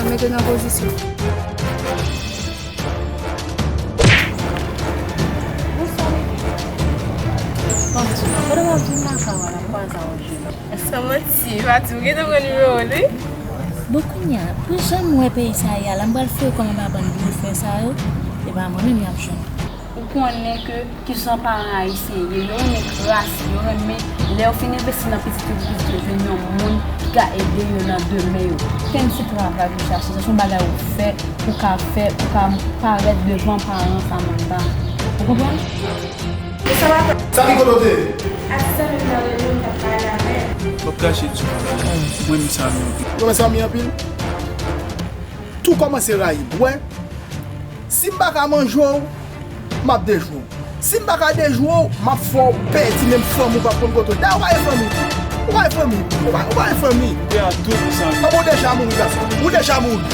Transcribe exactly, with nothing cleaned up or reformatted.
Mete nan pozisyon. Bonswa, Miki. Bonswa. Pandan w ap vin lakay ou a, la kwaze a, w jwenn. San manti, Fati, ou gentan pran nimewo l, wi? Bon, kounye a, pou jan m wè peyi sa ye a la, m pral foure kò m anba bann blofè sa yo, e pa mwen menm y ap jwenn. Ou konnen ke kijan paran ayisyen ye, yo renmen kras, yo renmen lè yo fin envesti nan pitit yo, pou pitit yo jwenn yon moun ki ka ede yo nan demen yo. Fè m ti travay pou chache, se yon bagay ou fè, ou ka fè, ou ka parèt devan paran Samantha. Ou konprann? Sa ki kote w te ye? Asistan, m nan reyinyon, m t ap pale avè l. W ap kache di mwen menm Samy anpil. Ou renmen Samy anpil? Tou kòmanse rayi m, w wè. Si m pa ka manje w, m ap dejwe w. Si m pa ka dejwe w, m ap fè w pèdi menm fanmi w p ap konn kote w. Dayè, ou pa gen fanmi. Ou pa gen fanmi. Ou pa, ou pa gen fanmi. Ou deja mouri, gason. Ou deja mouri.